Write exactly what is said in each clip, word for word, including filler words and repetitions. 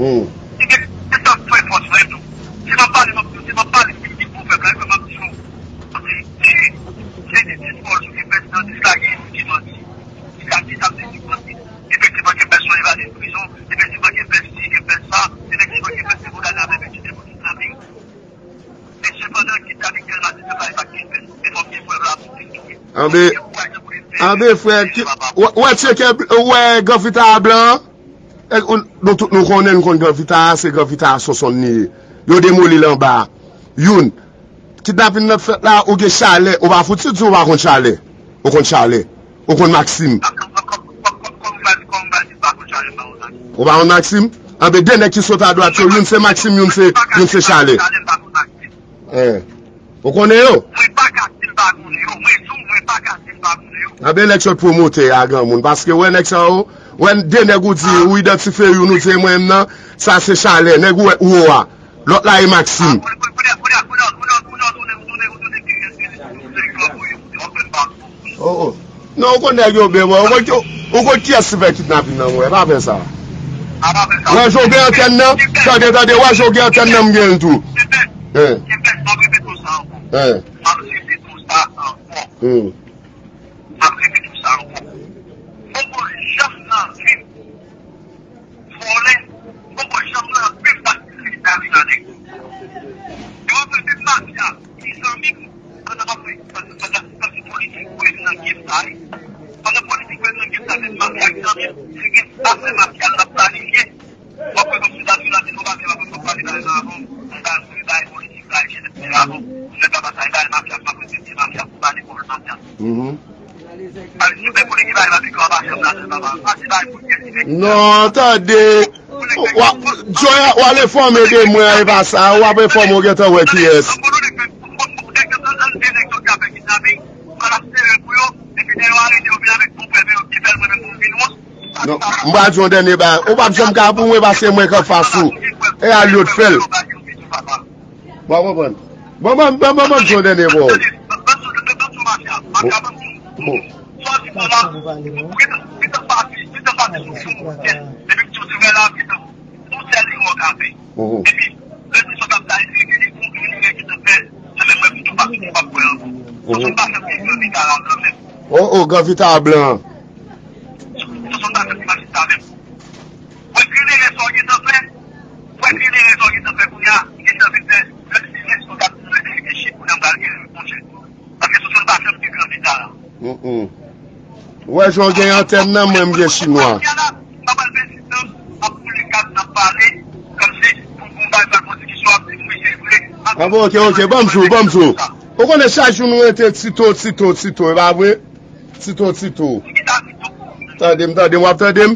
Hmm. Li gen, li t ap fè fòs mwen tou. Si m ap pale, m ap, si m ap pale, si m di pou fè, m ap di w. Paske, se, se di dis fòs ou gen pèzidan dis la gen ki manti. Ki sa, ki sa, se di manti. Efektivman, gen pèsonn evade prizon. Efektivman, gen pèsonn, gen pèsonn sa. Efektivman, gen pèsonn pou gade avèk ekite pou kidnaping. Men sepandan, kidnaping tèlman se travay pa gen fè. E fòk gen prèv la pou vin touye. Anben, anben, frè, ki, w, w tcheke, w wè granfita a blan an? E, ou, nou tout nou konnen, nou konn granfita a, se granfita a Sonsonn li ye. Yo demoli l anba a. Youn, kidnapin nan fèt la, ou gen chalè, ou pa fouti di ou pa konn chalè. Ou konn chalè. Ou konn Maksim. Ou pa konn Maksim? Anben, de nèg ki sot adwat yo, youn se Maksim, youn se, youn se chalè. Eh. Ou konnen yo? Mwen pa ka di m pa konnen yo. Mwen di w, mwen pa ka di m pa konnen yo. Anben, nèg sot pwomotè a granmoun. Paske wè nèg sa yo, wè de nèg ou di, ou idantifye youn, ou di se mwen menm nan, sa se chalè. Nèg ou wè, ou a. Lòt la e Maksim. Oh, oh. Non, ou konn nèg yo byen, bò. Ou konn ki, ou konn kiyès ki fè kidnapin nan, mwen. Pa fè sa. Wè, jan w gen antèn nan. Tande, tande, wè, jan w gen antèn nan, m gen l tou. Eh. Eh. Hmm. Poko janm nan vi m vòlè, poko janm nan vi m pa kidnape nan nèg. Yo ap rete mafya, ki zanmi m, pandan m ap fè, pandan, pandan, pandan politik, mwen nan game sa, wi. Pandan politik, mwen nan game sa, se mafya ki zanmi m, se gen afè mafya l ap planifye. W ap wè kòmsi w ta sou lavi, nou pa fè, w ap pale bagay sa avan, m ta sou bagay politik, bagay jènès la avan, m fè pa bagay mafya, m ap respekte mafya, pou pa nenpòt mafya. Mhm. Non, tande. Wa, Joy, w al enfòme de mwen, e pa sa. W ap enfòme, w gentan wè kiyès. Non, m pral di yon dènye bagay. Ou p ap janm ka pou mwen, paske mwen k anfas ou. E Aliot fè l. Bon, konprann. Bon, bon, bon, bon, bon, di yon dènye pawòl. Bon. Bon. Mhm. Mhm. Oh, oh, granfita blan. Wè, kri lere sa w gentan fè. Wè, kri lere sa w gentan fè kounye a. Gentan vin fè. Menm si lè sa w t ap mete chit kounye a, m pral gen monchè. Paske sou sèn pa fè m gen gran vita la. Mm, mm. Wè, jan w gen antèn nan, mwen, m gen chinwa. M pa pral pèdi tan ap boule kat, ap pale, kòmsi pou, pou m pa pral poze kesyon, ap di m wi, se vre. Ah, bon, ok, ok, ban m di w, ban m di w. Ou konnen chak jou nou rete Tito, Tito, Tito, e pa vre? Tito, Tito. Tande m, tande m, w ap tande m?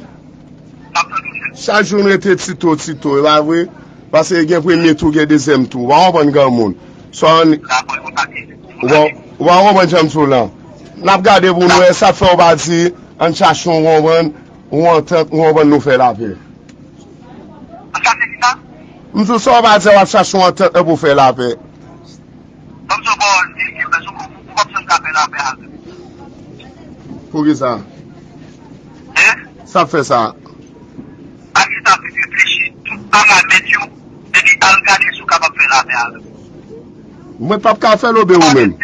Chak jou n rete Tito, Tito, e pa vre? Paske gen premye tou, gen dezyèm tou. W pa konprann granmoun. Sa w pa, w pa konprann jan m sou lan. N ap gade pou n wè, sa k fè w pa di, ann chache yon konprann, yon antant, yon konprann nou fè lapè. M sou sa w pa di w ap chache yon antant pou fè lapè. Ban m di w pawòl serye, men sou kou, ou p ap janm ka fè lapè avè m. Poukisa? Hein? Sa ap fè sa? Al chita, reflechi tout paramèt yo, epi al gade si w kapab fè lapè avè m. Mwen p ap ka fè l oubyen ou menm?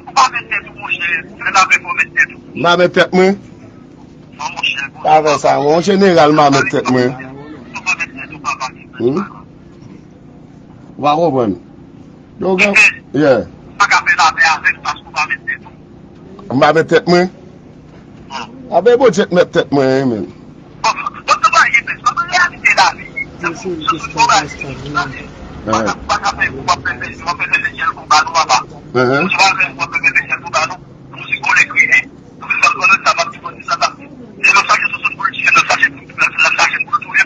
Ou pa mèt tèt ou, monchè. Fè lapè fò w mèt tèt ou. M pa mèt tèt mwen? Non, monchè. Pa fè sa, mwen, an jeneral, m pa mèt tèt mwen. Ou pa mèt tèt ou, papa. Hmm? Ou pa konprann? Donk, yeah. Ou pa ka fè lapè avè m paske ou pa mèt tèt ou. M pa mèt tèt mwen? Non. Abe, Bondye k mèt tèt mwen, wi, menm. Bon, bon, nou pa gen pès. Nan reyalite lavi, se pou, se pou nou pa gen pès. Ou pa ka, ou pa ka fè, ou pa fè pès, ou pa fè pès, se sèl pou ba nou, papa. Ou pa fè, ou pa fè pès, se sèl pou ba nou. Pou se kòlèg kriye. Pou se kòlèg sa, m ap di, pou se sa, sa. Se nan chache sou sou pou l tiye, nan chache pou, nan chache pou l touye.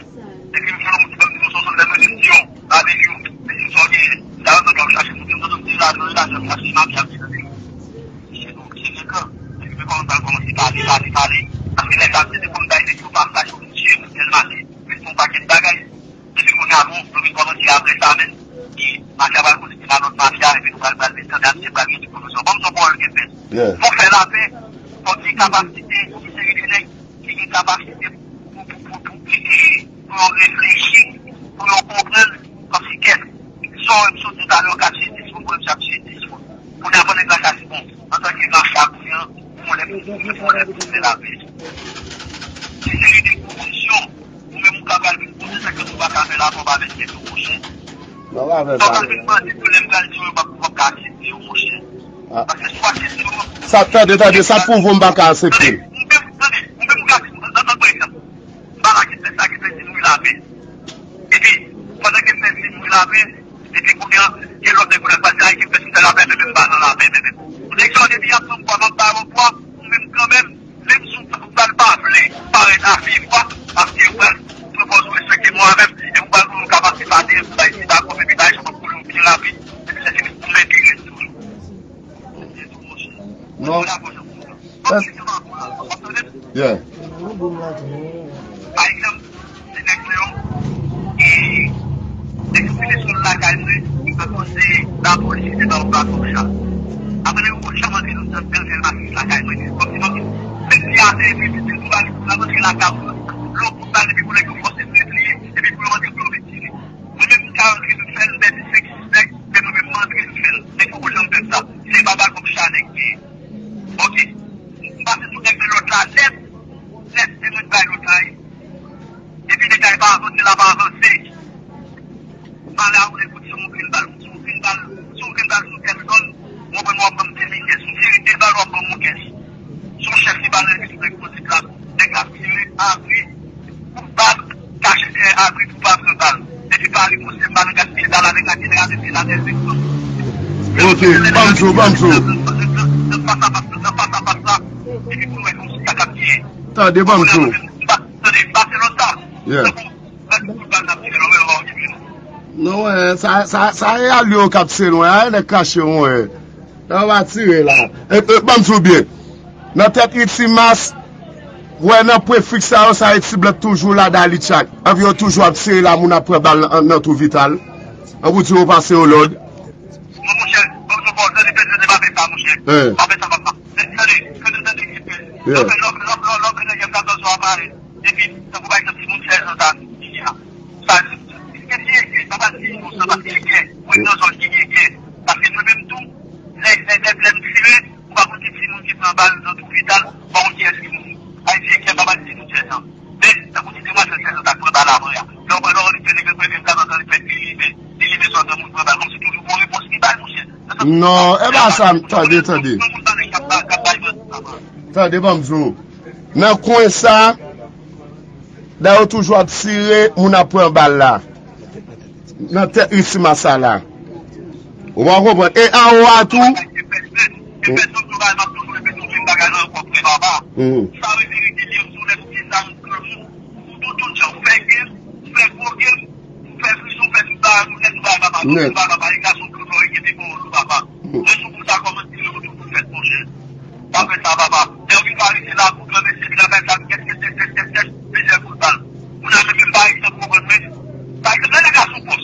Epi m jwenn yon moun ki ban m yon sou sou, lè mwen di yo, ba men yo, men yo sa w genyen. Sa yo, sa w chache pou yo, sa w di la, nou la, sa w chache, m ap di, ap di, ap di. Misye tou, misye gen kan. Epi men kòman sa l kòmanse pale, pale, pale. Paske nèg la, se te pou m bay nèg yo pasaj pou m tiye, pou m fè l mache. Men se yon pakèt bagay. Epi kounye a, bon, nou vin kòmanse apre sa menm. Ki mafya pral koze de lòt mafya, epi nou pral, pral vin tande a misye pral gen tout pwofesyon. Ban m di w pawòl gen pès. Yeah. Pou fè lapè, fòk gen kapasite, yon seri de nèg ki gen kapasite pou, pou, pou, pou, pou, pou yo reflechi, pou yo konprann, kòmsi kèt, sa w wè m sot di talè, w ka tiye dis moun, mwen m ap tiye dis moun. Kounye a, pandan nèg la ka di, bon, antanke mafya kounye a, pou mwen lè pou, pou mwen lè pou fè lapè. Se seri de pwofesyon. Ou menm ou ka pral vin poze sa ke nou pa ka fè la, fò pa mèt tèt ou, monchè. Non, pa fè sa. Fò pa vin mande pou lè m pral di yo, yo p ap, p ap ka aksepte yo, monchè. Ah. Paske si w aksepte yo, sa, tande, tande, sa pwouve w m pa ka aksepte. Tande, ou menm, tande, ou menm ou ka di, an, an, an, pa egzanp, m pa la ki fè sa, ki fè di nou lapè. Epi, pandan ke m fè di nou lapè, epi kounye a, gen lòt nèg ou la pase a ki fè si fè lapè, men menm pa nan lapè, men menm. Nèg sa yo depi y ap pran pwa, m ap ba yo pwa, ou menm kanmenm, menm si w pa l pa vle parèt a viv, paske ou pral pran pòz ou respekte mwen avè m, epi ou pral pou nou ka pase pa dèyè pou bay ti bakòp, epi bay jan w ap koule w byen rapid, epi lè fini pou mèt li ret toujou. Non. Bon, se pa pou la, w ap tande? Yeah. Pa egzanp, se nèg mwen yo, e, nèg yo file sou lakay mwen, akoz de lapolis ki te ba yo baton chat. Apre nèg yo pa janm antre nan, nan, nan, nan lakay mwen. Kòmsi, kòmsi, nèg ki atè epi li te tou ba li pou l antre lakay mwen. Lè w kout bal epi pou nèg yo fòse l repliye, epi pou yo antre pou yo vin tire. Mwen menm, m ka antre tout fè l, m pèdi senk sis nèg, men mwen menm, m antre tout fè l. Nèg yo pa janm fè m sa. Se pa bal kòm chat nèg genyen. Ok. M pase sou nèg de lòt la nèt. Nèt, se mwen k bay lòt la, wi. Epi nèg la pa avanse, l ap avanse. M ale a ou nèg ou di yon grenn bal, yon grenn bal, yon grenn bal sou tèt zòn. Mwen, mwen, w ap ban m de mil kès, yon seri de bal w ap ban m yon kès. Se yon chèf ki pale epi sou nèg poze plas. Nèg la tire, abri, kout bal, kache dèyè abri pou pa pran bal. Epi pa riposte, m pa nan gaspiye bal avèk la, ki travèse la, nèg. Ok, ban m di w, ban m di w. Nan fas a fas, nan fas a fas la, epi pou nou wè kòmsi sa k ap genyen. Tande, ban m di w. Tande, Barcelone sa. Yeah. Non, wè, sa, sa, sa e alye yo k ap tire, wè, a, nèg kache, wè. Yo pa tire la. E, e, ban m di w byen. Nan tèt Itimas, wè, nan prefiks sa yo, sa e ti blan toujou la, dali tchak. Epi yo toujou ap tire la, moun ap pran bal nan, nan twou Vital. An pou di yo pase yo lòd. Non, monchè, ban m di w, tande, tande, pa fè sa, monchè. Pa fè sa, papa. Tande, tande, tande, tande. Yeah. Lòt, lòt, lòt, lòt, lòt, nèg yo ap tann sou aparèy. Epi, tankou pa egzanp, timoun sèz an sa, ki a. Sa, ki gen ti egè, pa pral di inosan, paske egè, mwen nan zòn ki gen egè. Paske mwen menm tou, lè, lè, lè, lè m tire, ou pa konn ki timoun ki pran bal nan twou Vital, ou pa konn kiyès ki mouri. Ayiti egè, pa pral di nou sèz an. Men, tankou ti demwazèl sèz an sa k pran bal apre a. Lè w pran, lè w li fè nèg yo premye m ka antann li fè li limen, li limen sòt nan moun pran bal, kòmsi toujou gon repons li bay, monchè. Non, e pa sa, tande, tande. Tande, ban m di w. Nan kwen sa, dayè yo toujou ap tire, moun ap pran bal la. Nan tèt Itimas sa la. Ou pa konprann. E anwo a tou. Mhm. Nèt. Mwen sou pou sa kòman ti yo tou pou fèt, monchè. Pa fè sa, papa. Lè yo vin pa rete la pou gran mesye, vin ap fè sa, kèt, kèt, kèt, kèt, kèt, kèt, plizyè kout bal. Moun nan menm pa egzanp, ou konprann mwen. Pa egzanp, lè nèg la sou pòs,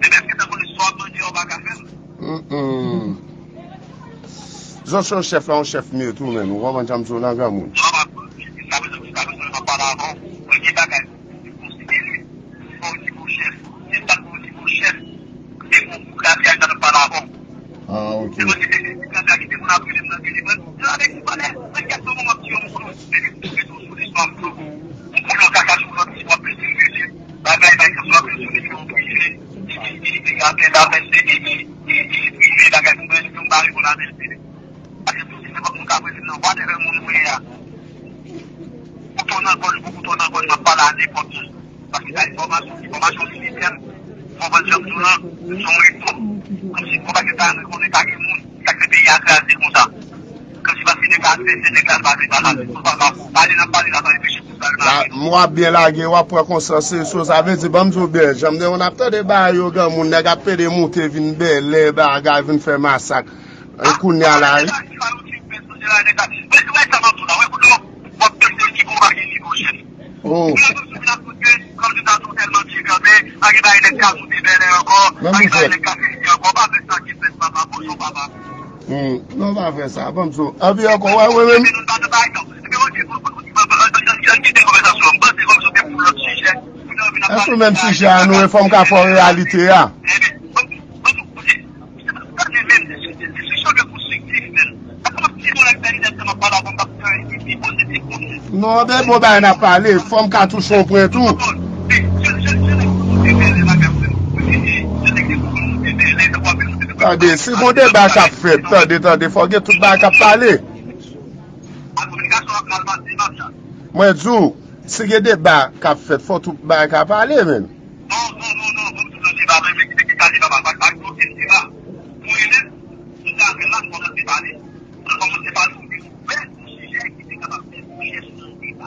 Ebyen, èske sa konnen sa w ap mande a, ou pa ka fè l? Mm, mm. Zòt se yon chèf la, yon chèf m ye tou, menm. Ou konprann sa m di w lan, granmoun? Non, pa, jiska prezan, jiska prezan, m ap pale avè w. Premye bagay, ou konsidere, fò w di bon chèf. Se pa pou w di bon chèf. Se pou w gade a sa n ap pale avè w. Ah, ok. Se konn se se kaka ki te konn ap rele m nan telefòn. Yo avèk ou pale, mwen kèk moman m ap di yo m konnen, men li tou rezo sou li, m ap di yo. M konnen w kaka sou lòt, si w ap peze rele. Bagay, bagay, sou ap rezo li, yo prive. Li, li, li, li, apèl, apèl, se li, li, li, li prive, bagay, pou mwen, yo m pa reponn apèl, se li. Paske tou, se nenpòt moun ka prese nan whatever moun ou ye a. Kouto nan gòj, pou kouto nan gòj, m ap pale a nenpòt moun. Paske sa enfòmasyon, enfòmasyon militè, fò w konprann jan m di w lan, se yon repo. Kòmsi pou pa gen sa, nou konnen pa gen moun k ap fè peyi a kraze konsa. Kòmsi paske nèg la trese, nèg la pa vle pale avèk nou, pa, pa, pale n ap pale la, pa reflechi pou sa, la, m w ap byen lage, w ap pran konsyans, se, se, sa vle di, ban m di w byen, jan m te konn ap tande bagay yo, granmoun, nèg ap pede moute, vin bèlè, bagay, vin fè masak. E kounye a la, wi. Oh. Menm ou fè. Hmm. Non, pa fè sa. Ban m sou. Anpi ankò, wè, wè, menm. Èske menm sijè a nou, e fò m ka fè yon reyalite a? Non, men bon bagay n ap pale, fò m ka touche yon pwen tou. Tande, si gon deba k ap fèt, tande, tande, fò gen tout bagay k ap pale. Mwen di w, si gen deba k ap fèt, fò tout bagay ka pale, menm. Non, non, non, non, ban m di w nan deba, menm ki te ka deba, pa, pa, pa gen okenn deba. Mwen menm, m ta fè la, m kòmanse pale. M kòmanse pale, ou vin ouvè yon sijè ki te kapab fè bouche sou yon deba.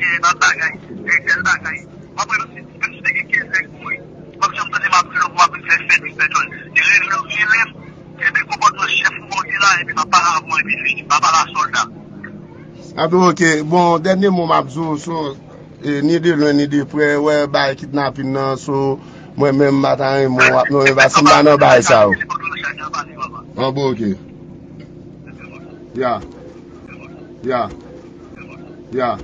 gen nan bagay, gen tèl bagay. M ap wè menm si, menm si te gen kenz nèg mouri. M ap janm tande m ap di nou pou m ap vin fè fèt, Mister John. Li rele, li rele m, se de konpòtman chèf ou gen la, epi m ap pale avè w, epi fini. M pa pale a sòlda. Anben, ok. Bon, dènye mo m ap di w, so, e, ni de lwen, ni de prè, wè, bay kidnapin nan, so, mwen menm, m pa ta renmen w ap non, paske m pa nan bay sa yo. Anben, ok. Ya. Ya. Ya.